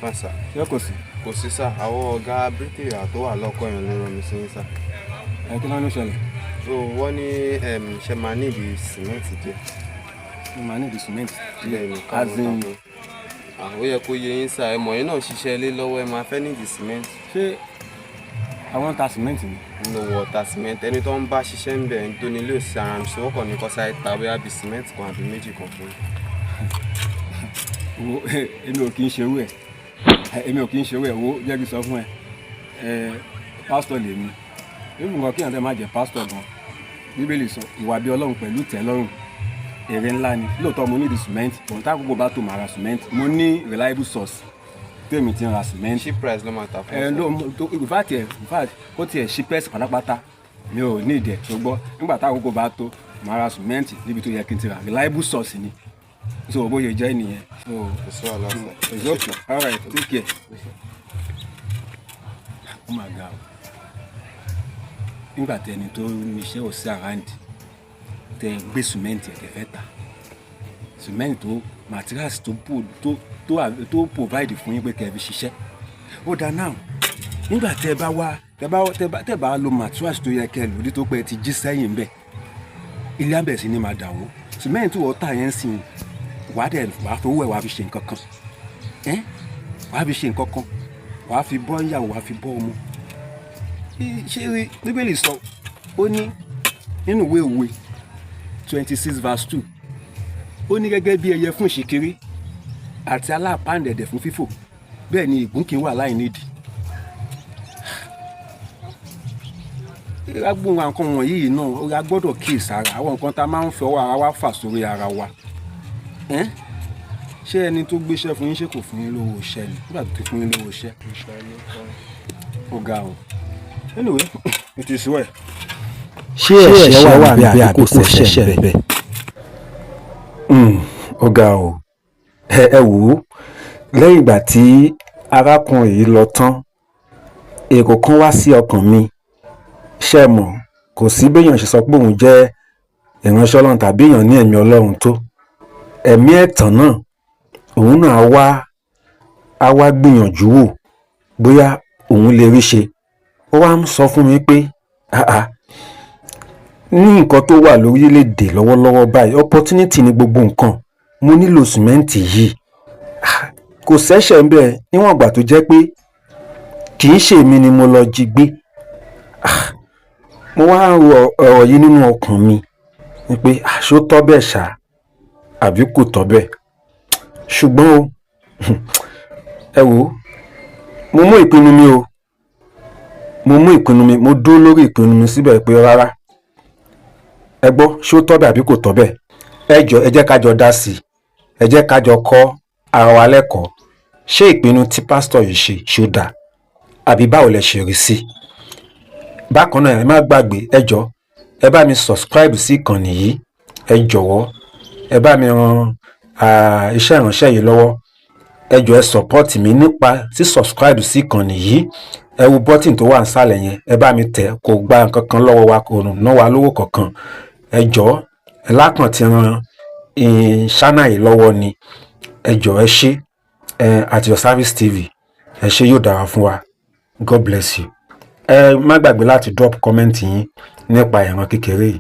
Fine, sir. Ṣé kò sí? Kò sí, sir. Àwọn ọ̀gá bricklayer tó wà lọ́kọ̀ yẹn ló rán mi sí yín, sir. Ẹ kí ló ń ṣẹlẹ̀? So wọ́n ní ṣe máa nídìí sìmẹ́ǹtì díẹ̀. Mo máa nídìí cement. Bẹ́ẹ̀ ni. As in? Ó yẹ kó yé yín, sir. Ẹ mọ̀ yín náà ṣiṣẹ́ ilé lọ́wọ́, ẹ máa fẹ́ nídìí sìmẹ́ǹtì. Ṣé àwọn ń ta cement ni? Nínú wọ̀ta sìmẹ́ǹtì, ẹni tó ń bá ṣiṣẹ́ ń bẹ̀ ń tó nílé òsì ara mi sọ wọ́n kàn ní kọ́ sáré ta bóyá bíi sìmẹ́ǹtì kan àbí méjì kan fún yín. Wo, èmi ò kì í ṣerú ẹ̀, èmi ò kì í ṣerú ẹ̀. Wo, jẹ́ kí n sọ fún ẹ, ẹ pásítọ̀ lèmi. Even nǹkan kí èèyàn tẹ́ máa jẹ́ pásítọ̀ gan, Bíbélì sọ ìwà bí Ọlọ́run pẹ̀lú tẹ́lọ́rùn èrè ńlá ni. Lóòótọ́ mo ní di cement, òun tá àkókò bá tó máa ra cement. Mo ní reliable source tèmi ti ń ra cement. Cheap price ló máa ta fún Ẹ yín, ló sir. tó in fact kó tiẹ̀ cheapest pátápátá, mi ò ní ìdẹ̀ tó gbọ́. Nígbà tá àkókò bá tó, máa ra cement níbi tó yẹ kí n ti rà. Reliable source ni. So bó ṣe jẹ́ nìyẹn. So Kò sí wàhálà, sir. It's okay. All right, take care. Ó mà ga o. Nígbà tí ẹni tó níṣẹ́ ò sí around, tẹ gbé cement ẹ̀, tẹ fẹ́ tà cement tó materials tó tó tó tó provide fún yín pé kẹ́ ẹ fi ṣiṣẹ́, ó dáa náà. Nígbà tẹ bá wá tẹ bá lo materials tó yẹ kẹ́ ẹ lò ní tó pé ẹ ti jí sẹ́yìn bẹ́ẹ̀, ilé abẹ̀ sí ni máa dà wó. Cement wọ́n tà yẹn sìn, wàá dẹ̀ wàá fowó ẹ̀, wàá fi ṣe nǹkan kan ẹ́, wàá fi ṣe nǹkan kan, wàá fi bọ́ ìyàwó, wàá fi bọ́ ọmọ. Ṣé Bíbélì sọ, ó ní nínú ìwé Òwe 26 verse 2, ó ní gẹ́gẹ́ bí ẹyẹ fún ìṣìkiri àti alápàǹdẹ̀dẹ̀ fún fífò, bẹ́ẹ̀ ni ìgún kì í wà láì nídìí. Agbóhùn nǹkan wọ̀nyí náà, a gbọ́dọ̀ kíyèsára àwọn nǹkan tá a máa ń fọwọ́ ara wa fà sórí ara wa. Ṣé ẹni tó gbéṣẹ́ fún yín, ṣé kò fún yín lówó iṣẹ́ ni? Nígbà tó ti fún yín lówó iṣẹ́, ó ga o. Anyway, it is well. Ṣé ẹ̀ṣẹ̀ wà níbẹ̀ àbí kò sẹ́ṣẹ̀ níbẹ̀? Ó ga o. Ẹ wò ó, lẹ́yìn ìgbà tí arákùnrin yìí lọ tán, èrò kan wá sí ọkàn mi. Ṣé ẹ mọ̀, kò sí béèyàn ṣe sọ pé òun jẹ́ ìránṣẹ́ Ọlọ́run tàbí èèyàn ní ẹ̀mí Ọlọ́run tó, ẹ̀mí ẹ̀tàn náà, òun náà á wá gbìyànjú wò bóyá òun lè rí ṣe. Ó wá ń sọ fún mi pé àà, ní nǹkan tó wà lórílẹ̀‐èdè lọ́wọ́lọ́wọ́ báyìí, opportunity ní gbogbo nǹkan. Mo nílò sìmẹ́ǹtì yìí. Kò sẹ́ṣẹ̀ ń bẹ̀ níwọ̀n ìgbà tó jẹ́ pé kì í ṣe èmi ni mo lọ jí gbé. Mo wá ń ro ọ̀rọ̀ yìí nínú ọkàn mi ni pé ṣó tọ́ bẹ́ẹ̀ ṣá àbí kò tọ́ bẹ́ẹ̀? Ṣùgbọ́n o, ẹ wò ó, mo mú ìpinnu mi o, mo mú ìpinnu mi, mo dúró lórí ìpinnu mi síbẹ̀ pé rárá. Ẹ gbọ́, ṣó tọ́ bẹ́ẹ̀ àbí kò tọ́ bẹ́ẹ̀? Ẹ jọ, ẹ jẹ́ ká jọ dá sí i, ẹ jẹ́ ká jọ kọ́ ara wa lẹ́kọ̀ọ́. Ṣé ìpinnu tí pásítọ̀ yìí ṣe, ṣó dáa, àbí báwo lẹ ṣe rí sí? Bákan náà, ẹ má gbàgbé, ẹ jọ, ẹ bá mi subscribe sí ìkànnì yìí. Ẹ jọ̀wọ́, ẹ bá mi ran iṣẹ́ ìránṣẹ́ yìí lọ́wọ́. Ẹ jọ̀ọ́, ẹ support mi nípa sí subscribe sí ìkànnì yìí. Ẹ wo button tó wà nísàlẹ̀ yẹn, ẹ bá mi tẹ̀. Kò gba nǹkan kan lọ́wọ́ wa, kò ná wa lówó kankan. Ẹ jọ̀ọ́, ẹ lákàn ti ran ṣánà yìí lọ́wọ́ ni. Ẹ jọ̀ọ́, ẹ ṣé. Ẹ at Your Service TV, ẹ ṣé, yóò dára fún wa. God bless you. Ẹ má gbàgbé láti drop comment yín nípa ìran kékeré yìí.